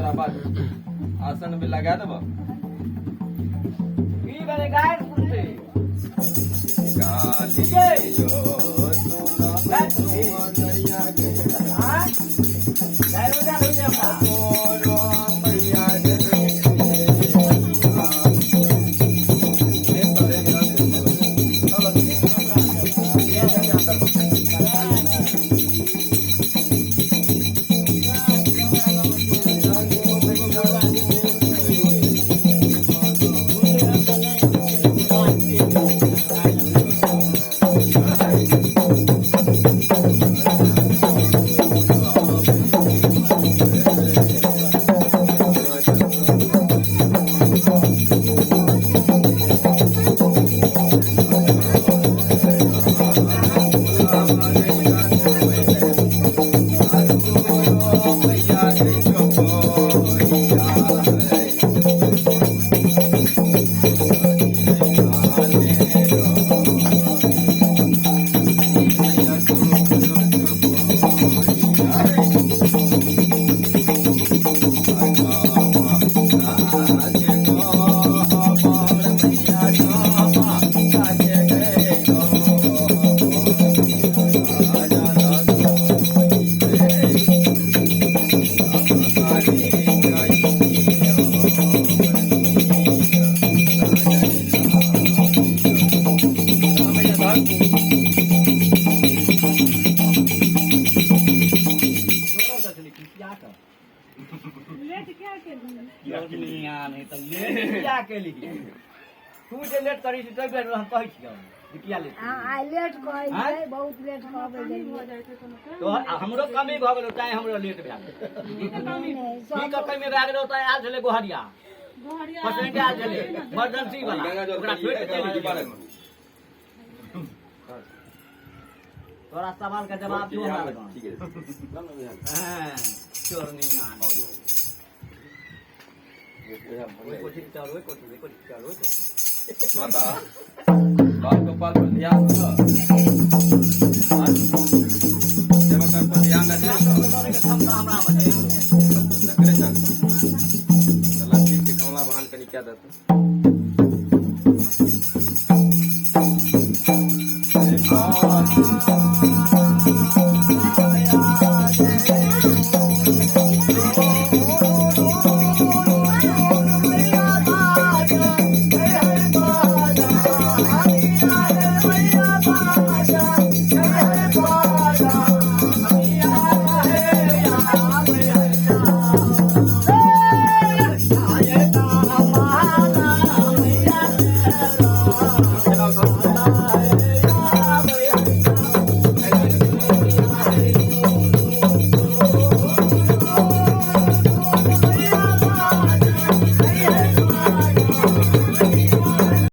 तोरा बाद आसन में लगा देबो। की भेलै गारि सुनतै? गाली ठीक है। यो सुन गारि सुनबी? नरिया गे। आँय? गारि बजा लै छै हमरा। तोरो मैया गे। लेट क्या केलही? दुनिया नहि तऽ लेट किया केलही? तू जे लेट करी छी ताहि बेर हम कहै छियौ जे किया लेट। हाँ, आइ लेट कहै आँय? छै, बहुत लेट कहबै कमी भऽ गेलियै। जाइ छै कोनो काम। तो हमरो कमी भऽ गेलो तैं हमरो लेट भए गेल। की के कमी? नहि, की सब के कमी भए गेलो? तैं आयल छलै गोहरिया गोहरिया पेशेंट आयल छलै इमरजेंसी वाला, ओकरा छोड़ि कऽ चलि गेलियै। तोरा सवाल के जवाब दो हमरा लग। हाँ, चोरनिया। ओहि कोठी चल, ओहि कोठी, ओहि कोठी चल, ओहि कोठी। माता बाल गोपाल पर ध्यान दो, सेवक पर ध्यान दे। क्षमता हमरा मे छै। लकड़े चल चल, ठीक छै। कमला बहान कनि कए देतै।